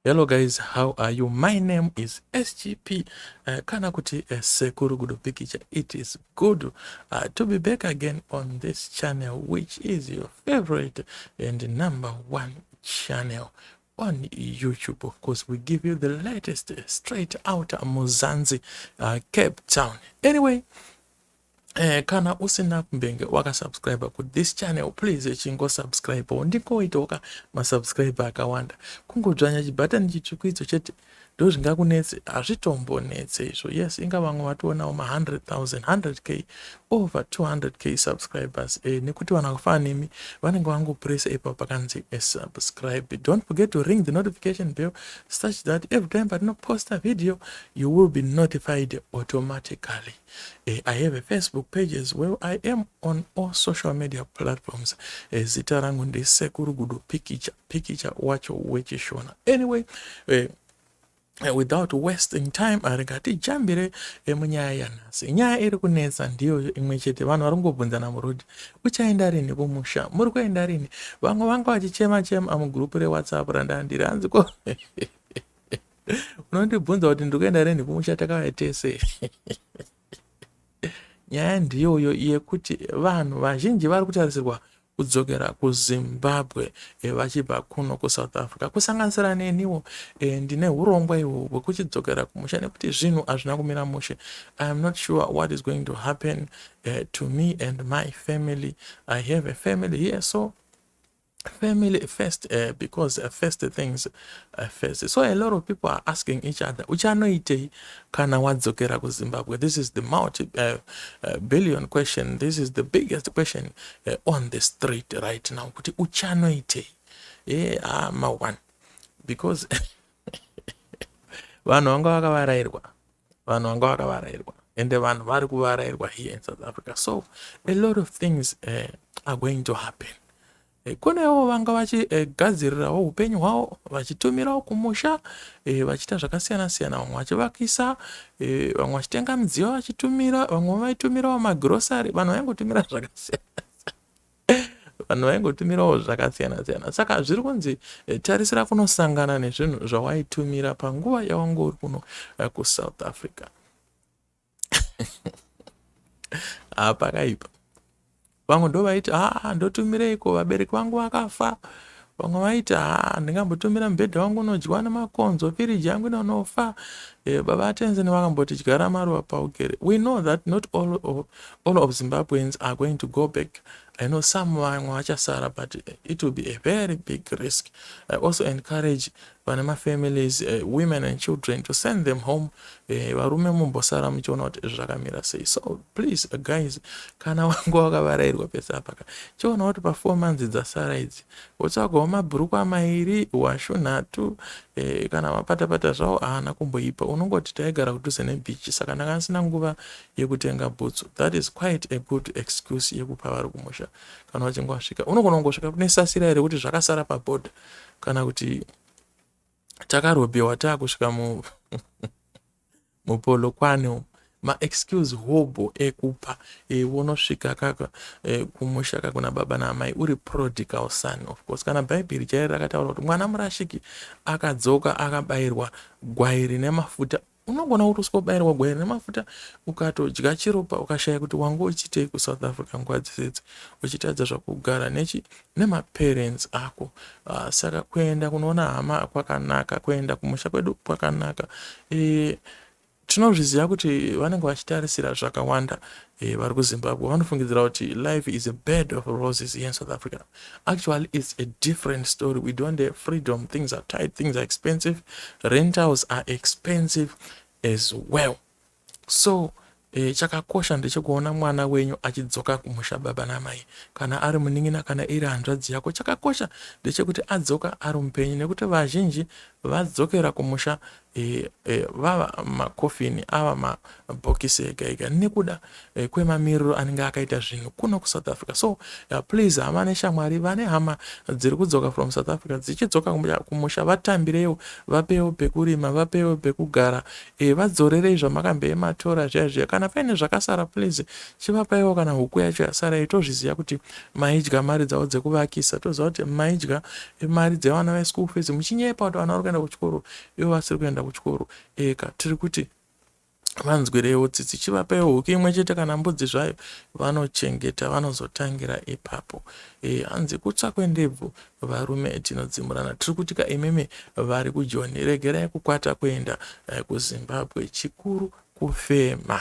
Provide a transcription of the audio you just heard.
Hello guys, how are you? My name is SGP, kana kuti Sekuru Gudo Pikicha. It is good to be back again on this channel, which is your favorite and number one channel on YouTube. Of course, we give you the latest straight out Mzansi, Cape Town. Anyway, kana usina kumbenge wakasubscribe kuthis channel, please chingosubscribe. Ndingoitawoka masubscribe akawanda, kungodzvanya chibhatani chitsvuku idzo chete. Ndo zvingakunetse? Hazvitombonetse izvo. Yes, inga vamwe vationawo ma100 000, 100K, over 200K subscribers, nekuti vanhu vakafanana nemi vanenge vangopresa ipapo pakanzi subscribe. Don't forget to ring the notification bell such that every time patinoposta video, you will be notified automatically. I have a Facebook page as well. I am on all social media platforms. Zita rangu ndeSekuru Gudo Pikicha, Pikicha wacho weChishona. Anyway, without wasting time, rega tijambire munyaya yanhasi. Nyaya iri kunetsa ndiyo imwe chete. Vanhu vari kungobvunzana murodhi, "Uchaenda rini kumusha? Muri kuenda rini?" Vamwe vanga vachichema chema mugurupu reWhatsApp randandiri, hanzi, "Ko unondibvunza kuti ndiri kuenda rini kumusha? Takauya tese." Nyaya ndiyoyo yekuti vanhu vazhinji vari kutarisirwa kudzokera kuZimbabwe vachibva kuno kuSouth Africa, kusanganisira neniwo. Ndine urongwa ihwo hwekuchidzokera kumusha nekuti zvinhu hazvina kumira mushe. I am not sure what is going to happen to me and my family. I have a family here, so family first, because first things first. So a lot of people are asking each other, "Uchanoitei kana wadzokera kuZimbabwe?" This is the multi billion question. This is the biggest question on the street right now, kuti uchanoitei? Ma one, because vanhu vanga vakavarairwa, vanhu vanga vakavarairwa, ende vanhu vari kuvarairwa here in South Africa. So a lot of things are going to happen. Kunewo vanga vachigadzirirawo upenyu hwavo, vachitumirawo kumusha, vachiita zvakasiyana siyana, vamwe vachivakisa, vamwe vachitenga midziyo vachitumira, vamwe vaitumirawo magrosari. Vanhu vaingotumira zvakasiyana, vanhu vaingotumirawo zvakasiyana siyana. Saka zviri kunzi tarisira kunosangana nezvinhu zvawaitumira panguva yawanga uri kuno kuSouth Africa. Hapakaipa. Vamwe ndo vaiti, "Ha, ndotumireiko? Vabereki vangu vakafa." Vamwe vaiti, "Ha, ndingambotumira mubhedha wangu unodyiwa nemakonzo, firiji yangu inonofa." Baba atenzeni vakamboti dyara maruva paugere. We know that not all of Zimbabweans are going to go back. I know some, vamwe vachasara, but it will be a very big risk. I also encourage vane mafamilies, women and children, to send them home. Varume mumbosara muchiona kuti zvakamira sei. So please, guys, kana wanga wakavarairwa pese apaka, chiona kuti pa4 months dzasara idzi, wotsvagawo mabhurukwa mairi, washu nhatu, kana mapatapata zvavo haana kumboipa. Unongoti, "Taigara kudhuze nebeach, saka ndanga ndisina nguva yekutenga bhutsu." That is quite a good excuse yekupa vari kumusha. Kana uchinge wasvika, unogona kungosvika nesasira here kuti zvakasara pabhodha, kana kuti takarobewa taakusvika muPolokwane umu. Maexcuse hobho ekupa. Unosvika kaka kumusha kakuna baba naamai uri prodigal son. Of course, kana Bhaibheri chairo rakataura kuti mwana murashiki akadzoka akabayirwa gwai rine mafuta. Unogona kuti usikobayirwa gwai rine mafuta, ukatodya chiropa, ukashaya kuti wanga uchiitei kuSouth Africa nguva dzese, uchitadza zvakugara nechi nemaparents ako. Saka kuenda kunoona hama kwakanaka, kuenda kumusha kwedu kwakanaka. Tinozviziva kuti vanenge vachitarisira zvakawanda. Vari kuZimbabwe vanofungidzira kuti life is a bed of roses here in South Africa. Actually, it's a different story. We don't have freedom. Things are tight, things are expensive, rentals are expensive as well. So chakakosha ndechekuona mwana wenyu achidzoka kumusha, baba namai. Kana ari munin'ina, kana iri hanzvadzi yako, chakakosha ndechekuti adzoka ari mupenyu, nekuti vazhinji vadzokera kumusha vava makofini, ava mabhokisi ega ega, nekuda kwemamiriro anenge akaita zvinhu kuno kuSouth Africa. So please, hama neshamwari, vane hama dziri kudzoka from South Africa dzichidzoka kumusha, vatambireiwo, vapewo pekurima, vapewo pekugara, vadzorerei zvamakambee matora zviya zviya. Kana Kana paine zvakasara, please chivapaiwo kana huku yacho yasara. Tozviziva kuti maidya mari dzavo dzekuvakisa, toziva kuti maidya mari dzevana veschool fees, muchinyepa kuti vana vari kuenda kuchikoro ivo vasiri kuenda kuchikoro. Eka tiri kuti vanzwireiwo tsitsi, chivapaiwo huku imwe chete kana mbudzi zvayo, vanochengeta, vanozotangira ipapo. Hanzi kutsva kwendebvu, varume tinodzimurana. Tiri kuti ka imimi vari kuJoni, regerai kukwata kuenda kuZimbabwe, chikuru kufema.